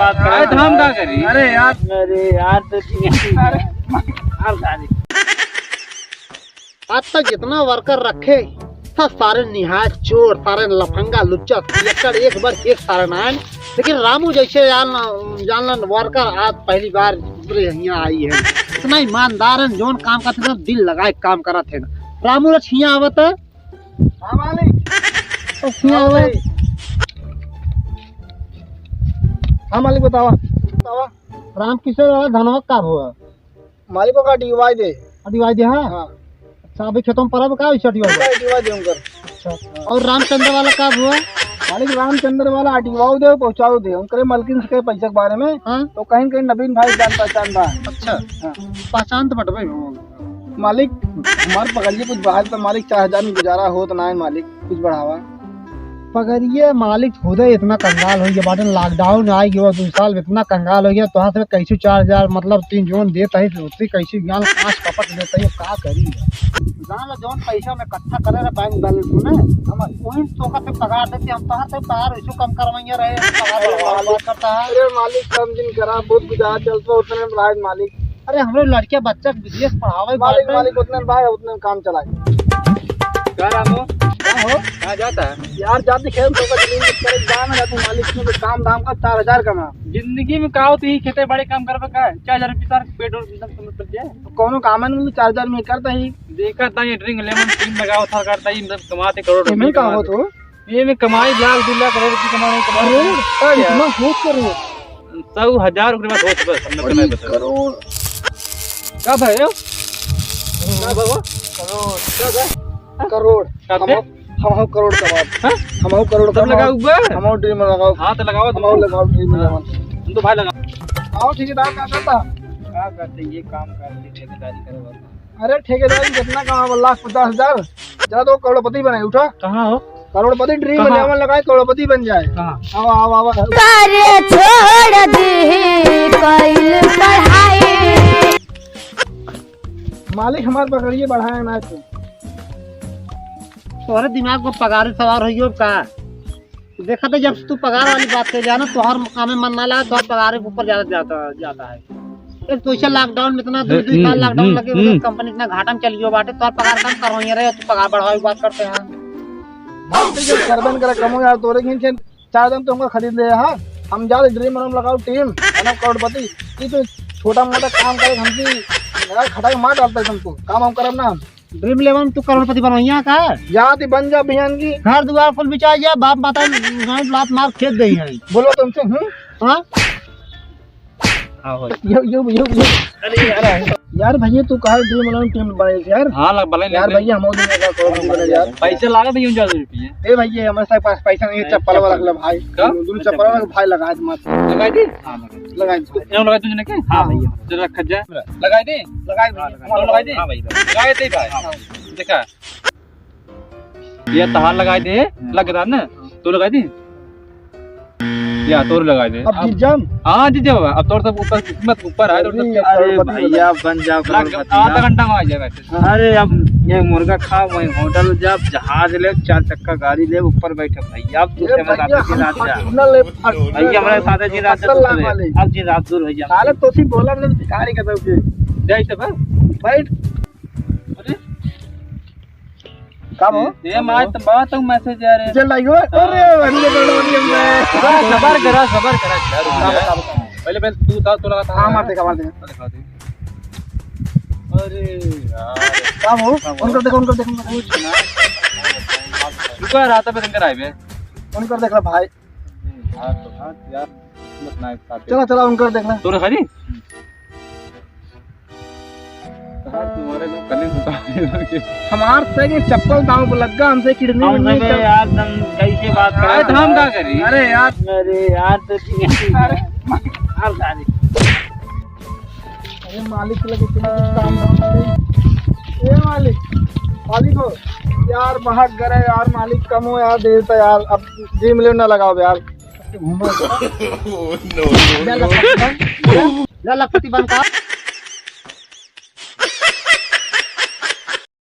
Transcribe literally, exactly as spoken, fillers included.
बात करे। अरे, तो हम का करी? अरे यार। अरे यार, तो ठीक है। अरे, मार डाली। आज तक जितना worker रखे, सब सारे निहाय चोर, सारे लफंगा, लुच्चा, पियक्कड़, एक बार एक सारे ना आए। लेकिन रामू जैसे जान, जान लन worker आज पहली बार पूरे यहाँ आई है। इतना ईमानदार है, जौन काम करत है, दिल लगाए काम करत है। रामू रछ हियाँ आवत है। हाँ मालिक। तो हियाँ आवत है। हाँ मालिक, बतावा। बतावा। रामकिशोर वाला धनवा का हुआ? मालिक, ओका अटिवाई दे। अटिवाई दे, हाँ? हाँ। अच्छा, अभी खेतों में परब का, वैसे अटिवाई दे? अटिवाई दे उनकर। अच्छा। और रामचंद्र वाला का हुआ? मालिक, रामचंद्र वाला अटिवाओ दे, पहुँचाओ दे। उनकरे मलकिन से कहे पैसा के बारे में, हाँ? तो कहीं न कहीं नवीन भाई जान पहचान बा। अच्छा। हाँ। पहचान तो बटबे हो। मालिक, हमार पगरिये कुछ बढ़ा दे तो मालिक, चार हजार में गुजारा होत नाहीं मालिक, कुछ बढ़ावा। पगरिये मालिक खुदे इतना कंगाल होइ गया बाटे, lockdown आइ गया, दो साल में इतना कंगाल होइ गया, तोहार से कैसे चार हजार, मतलब, तीन जौन देत है, उससे कैसे ज्ञान पाँच कपट देत है, का करी? जान लो, जौन पैसा में इकट्ठा करे रहे bank balance में, हम वही तोका से पगार देते, हम तोहार से पगार वैसे कम करवाइए रहे, पगार बढ़ावा बात करता है। अरे मालिक, कम दिन करा, बहुत गुजारा चलता, उतने में रहा मालिक। अरे, हमरे लड़के बच्चा के विदेश पढ़ावे मालिक, बाटे। मालिक, उतने में भाई, उतने में काम चलाए। का रामू? का हो? कहाँ जाता है? यार, जाते खेत में तो जमीन के तरफ जाना जाते मालिक, इसमें तो काम धाम का चार हजार कमा। जिंदगी में का हो, तू ही खेते बड़े काम करबे का? चार हजार रुपये तार पेट और एकदम समझ पड़ जाए। तो कौनो काम है नहीं, चार हजार में करता ही। देखा था ये Dream Eleven team लगाओ था, करता ही, मतलब, कमाते करोड़ रुपये में का कमा हो दे। तो? ये में कमाई लाख, दो लाख, करोड़ की कमाई, कमाई। करोड़? हाँ यार। कितना होत करोड़? सौ हजार रुपये में होत बस, हमने अरे कमाई बता। करोड़। का भाई हो? का बाबा? करोड़। का बा? करोड़। का हम बे? हो, हम हो करोड़ कमाब। हाँ? हम हो करोड़ सब कमाब। लगाओ बे। हम हो Dream लगाओ। हाँ, तो लगाओ हम हो तुम। लगाओ Dream लगाओ। तुम तो भाई लगाओ। आओ ठेकेदार, का करता? का करते, ये काम करते, ठेकेदारी करे वाला। अरे ठेकेदार में कितना कमाबा, लाख पचास हजार, चला तो करोड़पति बनाई, उठा। कहाँ हो? करोड़पति Dream कहाँ? Eleven लगाए, करोड़पति बन जाए। कहाँ? आवा, आवा, आवा। करे छोड़ दी कइल पढ़ाई। मालिक हमार पगरिये बढ़ाए ना तू। तोहरे दिमाग में पगारे सवार होइयो का? देखा तो जब से तू पगार वाली बात कह दिया ना, तोहार कामे मन ना लगा, तोहार पगारे के ऊपर ज्यादा जाता, जाता है। एक तो ऐसे lockdown में इतना दो, दो साल हम्म, lockdown हम्म, लगे, हम्म। Company इतना घाटा में चली गयो बाटे, तोहार पगार कम करवाइए रहे, तू पगार बढ़ावे की बात करते हैं। बात तो जब करबे न करे, कमो यार, तोरे खींच के चार दिन तो हमका खरीद ले, हाँ? हम जा Dream Eleven लगाओ team, है ना, करोड़पति। ये तो छोटा मोटा काम करे, हमकी यार खटाई मार डालता है तुमको, काम हम करब ना हम। Dream Eleven तू करोड़पति बनवइया का? जाति बन जा बिहान की। घर दुआर कुल बिचा जा, बाप माता गांव लात मार खेत दे हैं। बोलो तुमसे, हम्म? हाँ? हाँ, हो। यो, यो, यो, यो। अरे यार। यार भैया, तू कहा Dream Eleven team बनाई यार? हाँ, लग, बनाई यार लेते। भैया, हम और दिन का करोड़पति बने यार। पैसे लागत है, यूं ज्यादा रुपये। ए भैया, हमारे साथ पास पैसा नहीं है, चप्पल वाला भाई। का? दोनों चप्पल वाला भाई लगा दे मत। लगा दे? हाँ, लगा दे। लगा दे। एम लगा दे तुझे के? हाँ भैया। चल रख जा। लगा दे? लगा दे। हाँ, लगा दे? हाँ भाई। लगा दे भाई। हाँ। देखा। ये तहार लगाए दे, लग रहा ना? तो लगाए दे। या तोर लगाए दे। अब जीत जाम? हाँ, जीत जाओ। अब तोर सब ऊपर, किस्मत ऊपर है, तोर सब अरे, अरे करोड़पति भैया, बन जाओ लग, करोड़पति, आधा हाँ। घंटा में आ जाएगा। अरे, अब ये मुर्गा खा, वहीं होटल जा, जहाज ले, चार चक्का गाड़ी ले, ऊपर बैठे भैया। अब तू ए से भैया, रात की हम रात जा। फटना ले, फटना भैया, हमारे ले, साथ जी रात फटना दूर है। वाले। अब जी रात दूर है, जा। साले तो सी बोला ना, भिखारी का दौड़ के। जय से बस। बैठ। अरे, का हो? ए, ए, माय, तो बात हो, message आ रहे हैं। चल, लाइक हो। अरे, हाँ। अरे, अरे, अरे, अरे। हाँ, सबर करा, सबर करा, जरूर हाँ, है। बता, बता। पहले, पहले तू उतार, तू लगा, हाँ, हाँ। मार देगा, मार देगा। लगा दे। अरे यार। का हो? का हो? उनकर देखो, उनकर देखो, उनकर देखो। कुछ ना। रुका, रात में उनकर आए बे। उनकर देख रहा भाई। यार, तो हाँ, यार, मत ना एक साथ। चला, चला, उनकर देख ले। तोरे खाली? कहाँ तुम्हारे को कल ही बता दे। हमार से के चप्पल दांव पे लग गया, हमसे किडनी हम विडनी सब चल- यार, तुम कैसे बात कर रहे अरे, हो? तो हम का करी? अरे यार। अरे यार, तो ठीक है। अरे, मार डाली। अरे मालिक, लगे तुम्हें कुछ काम धाम करे। ए मालिक, मालिक हो यार, बहक गए यार, मालिक कम हो यार, देर तो यार, अब Dream Eleven ना लगाओ यार। घूमो। No, no, no। जा लखपति बन, जा लखपति बन का।